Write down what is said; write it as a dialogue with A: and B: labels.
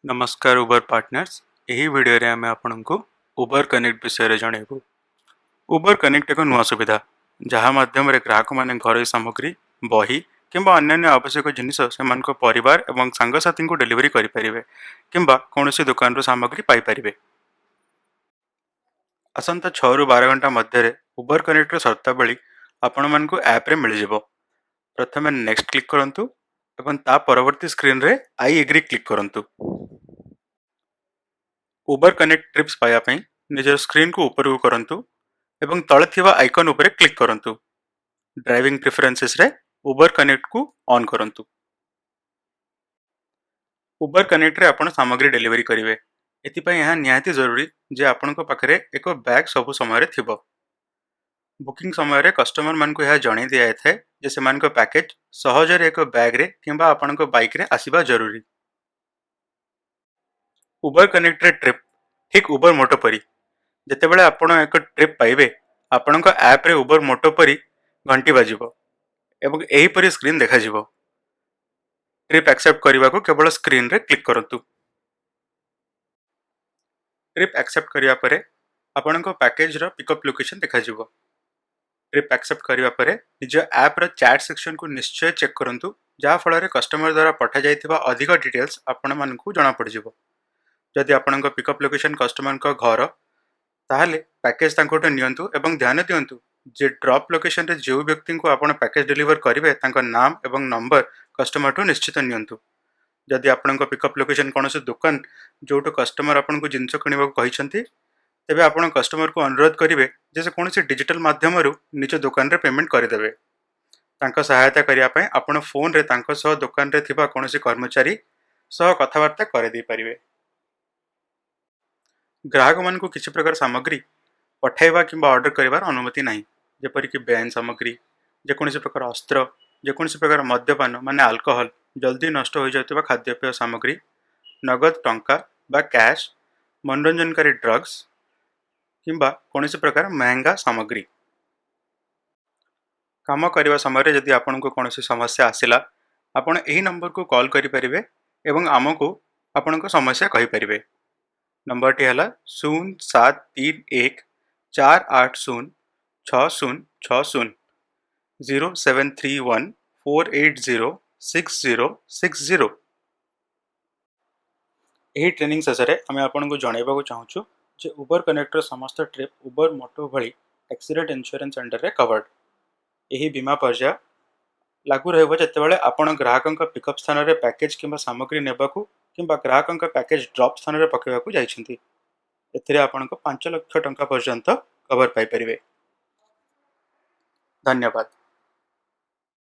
A: ନମସ୍କାର Uber partners. ଏହି ଭିଡ଼ିଓରେ ଆମେ ଆପଣଙ୍କୁ ଉବର କନେକ୍ଟ ବିଷୟରେ ଜଣାଇବୁ। ଉବର କନେକ୍ଟ ଏକ ନୂଆ ସୁବିଧା, ଯାହା ମାଧ୍ୟମରେ ଗ୍ରାହକମାନେ ଘରୋଇ ସାମଗ୍ରୀ, ବହି କିମ୍ବା ଅନ୍ୟାନ୍ୟ ଆବଶ୍ୟକ ଜିନିଷ ସେମାନଙ୍କ ପରିବାର ଏବଂ ସାଙ୍ଗସାଥୀଙ୍କୁ ଡେଲିଭରି କରିପାରିବେ କିମ୍ବା କୌଣସି ଦୋକାନରୁ ସାମଗ୍ରୀ ପାଇପାରିବେ। ଆସନ୍ତା 6ରୁ 12 ଘଣ୍ଟା ମଧ୍ୟରେ ଉବର କନେକ୍ଟର ସର୍ତ୍ତାବଳୀ ଆପଣମାନଙ୍କୁ ଆପ୍ରେ ମିଳିଯିବ। ପ୍ରଥମେ ନେକ୍ସଟ କ୍ଲିକ୍ କରନ୍ତୁ ଏବଂ ତା ପରବର୍ତ୍ତୀ ସ୍କ୍ରିନରେ I agri click କରନ୍ତୁ। ଉବର କନେକ୍ଟ ଟ୍ରିପ୍ସ ପାଇବା ପାଇଁ ନିଜର ସ୍କ୍ରିନକୁ ଉପରକୁ କରନ୍ତୁ ଏବଂ ତଳେ ଥିବା ଆଇକନ୍ ଉପରେ କ୍ଲିକ୍ କରନ୍ତୁ। ଡ୍ରାଇଭିଂ ପ୍ରିଫରେନ୍ସେସରେ ଉବର କନେକ୍ଟକୁ ଅନ୍ କରନ୍ତୁ। ଉବର କନେକ୍ଟରେ ଆପଣ ସାମଗ୍ରୀ ଡେଲିଭରି କରିବେ। ଏଥିପାଇଁ ଏହା ନିହାତି ଜରୁରୀ ଯେ ଆପଣଙ୍କ ପାଖରେ ଏକ ବ୍ୟାଗ୍ ସବୁ ସମୟରେ ଥିବ। ବୁକିଂ ସମୟରେ କଷ୍ଟମରମାନଙ୍କୁ ଏହା ଜଣାଇ ଦିଆଯାଇଥାଏ ଯେ ସେମାନଙ୍କ ପ୍ୟାକେଜ ସହଜରେ ଏକ ବ୍ୟାଗରେ କିମ୍ବା ଆପଣଙ୍କ ବାଇକରେ ଆସିବା ଜରୁରୀ। ଉବର କନେକ୍ଟରେ ଟ୍ରିପ୍ ଠିକ୍ ଉବର ମୋଟୋ ପରି। ଯେତେବେଳେ ଆପଣ ଏକ ଟ୍ରିପ୍ ପାଇବେ, ଆପଣଙ୍କ ଆପ୍ରେ ଉବର ମୋଟୋ ପରି ଘଣ୍ଟି ବାଜିବ ଏବଂ ଏହିପରି ସ୍କ୍ରିନ୍ ଦେଖାଯିବ। ଟ୍ରିପ୍ ଆକ୍ସେପ୍ଟ କରିବାକୁ କେବଳ ସ୍କ୍ରିନରେ କ୍ଲିକ୍ କରନ୍ତୁ। ଟ୍ରିପ୍ ଆକ୍ସେପ୍ଟ କରିବା ପରେ ଆପଣଙ୍କ ପ୍ୟାକେଜର ପିକଅପ୍ ଲୋକେସନ୍ ଦେଖାଯିବ। ଟ୍ରିପ୍ ଆକ୍ସେପ୍ଟ କରିବା ପରେ ନିଜ ଆପ୍ର ଚାଟ୍ ସେକ୍ସନକୁ ନିଶ୍ଚୟ ଚେକ୍ କରନ୍ତୁ, ଯାହାଫଳରେ କଷ୍ଟମର ଦ୍ୱାରା ପଠାଯାଇଥିବା ଅଧିକ ଡିଟେଲ୍ସ ଆପଣମାନଙ୍କୁ ଜଣାପଡ଼ିଯିବ। ଯଦି ଆପଣଙ୍କ ପିକଅପ୍ ଲୋକେସନ୍ କଷ୍ଟମରଙ୍କ ଘର, ତାହେଲେ ପ୍ୟାକେଜ ତାଙ୍କଠୁ ନିଅନ୍ତୁ ଏବଂ ଧ୍ୟାନ ଦିଅନ୍ତୁ ଯେ ଡ୍ରପ୍ ଲୋକେସନରେ ଯେଉଁ ବ୍ୟକ୍ତିଙ୍କୁ ଆପଣ ପ୍ୟାକେଜ ଡେଲିଭର କରିବେ, ତାଙ୍କ ନାମ ଏବଂ ନମ୍ବର କଷ୍ଟମରଠୁ ନିଶ୍ଚିତ ନିଅନ୍ତୁ। ଯଦି ଆପଣଙ୍କ ପିକଅପ୍ ଲୋକେସନ୍ କୌଣସି ଦୋକାନ, ଯେଉଁଠୁ କଷ୍ଟମର ଆପଣଙ୍କୁ ଜିନିଷ କିଣିବାକୁ କହିଛନ୍ତି, ତେବେ ଆପଣ କଷ୍ଟମରକୁ ଅନୁରୋଧ କରିବେ ଯେ ସେ କୌଣସି ଡିଜିଟାଲ ମାଧ୍ୟମରୁ ନିଜ ଦୋକାନରେ ପେମେଣ୍ଟ କରିଦେବେ। ତାଙ୍କ ସହାୟତା କରିବା ପାଇଁ ଆପଣ ଫୋନରେ ତାଙ୍କ ସହ ଦୋକାନରେ ଥିବା କୌଣସି କର୍ମଚାରୀ ସହ କଥାବାର୍ତ୍ତା କରାଇଦେଇପାରିବେ। ଗ୍ରାହକମାନଙ୍କୁ କିଛି ପ୍ରକାର ସାମଗ୍ରୀ ପଠାଇବା କିମ୍ବା ଅର୍ଡର କରିବାର ଅନୁମତି ନାହିଁ, ଯେପରିକି ବେଆଇନ ସାମଗ୍ରୀ, ଯେକୌଣସି ପ୍ରକାର ଅସ୍ତ୍ର, ଯେକୌଣସି ପ୍ରକାର ମଦ୍ୟପାନ ମାନେ ଆଲକୋହଲ, ଜଲ୍ଦି ନଷ୍ଟ ହୋଇଯାଉଥିବା ଖାଦ୍ୟପେୟ ସାମଗ୍ରୀ, ନଗଦ ଟଙ୍କା ବା କ୍ୟାଶ୍, ମନୋରଞ୍ଜନକାରୀ ଡ୍ରଗ୍ସ କିମ୍ବା କୌଣସି ପ୍ରକାର ମହେଙ୍ଗା ସାମଗ୍ରୀ। କାମ କରିବା ସମୟରେ ଯଦି ଆପଣଙ୍କୁ କୌଣସି ସମସ୍ୟା ଆସିଲା, ଆପଣ ଏହି ନମ୍ବରକୁ କଲ୍ କରିପାରିବେ ଏବଂ ଆମକୁ ଆପଣଙ୍କ ସମସ୍ୟା କହିପାରିବେ। ନମ୍ବରଟି ହେଲା 07314806060, 07314806060। ଏହି ଟ୍ରେନିଂ ଶେଷରେ ଆମେ ଆପଣଙ୍କୁ ଜଣାଇବାକୁ ଚାହୁଁଛୁ ଯେ ଉବର କନେକ୍ଟର ସମସ୍ତ ଟ୍ରିପ୍ ଉବର ମୋଟୋ ଭଳି ଆକ୍ସିଡେଣ୍ଟ ଇନ୍ସୁରାନ୍ସ ଅଣ୍ଡରରେ କଭର୍ଡ। ଏହି ବୀମା ପର୍ଯ୍ୟାୟ ଲାଗୁ ରହିବ ଯେତେବେଳେ ଆପଣ ଗ୍ରାହକଙ୍କ ପିକଅପ୍ ସ୍ଥାନରେ ପ୍ୟାକେଜ କିମ୍ବା ସାମଗ୍ରୀ ନେବାକୁ କିମ୍ବା ଗ୍ରାହକଙ୍କ ପ୍ୟାକେଜ ଡ୍ରପ୍ ସ୍ଥାନରେ ପକାଇବାକୁ ଯାଇଛନ୍ତି। ଏଥିରେ ଆପଣଙ୍କ 5 ଲକ୍ଷ ଟଙ୍କା ପର୍ଯ୍ୟନ୍ତ କଭର ପାଇପାରିବେ। ଧନ୍ୟବାଦ।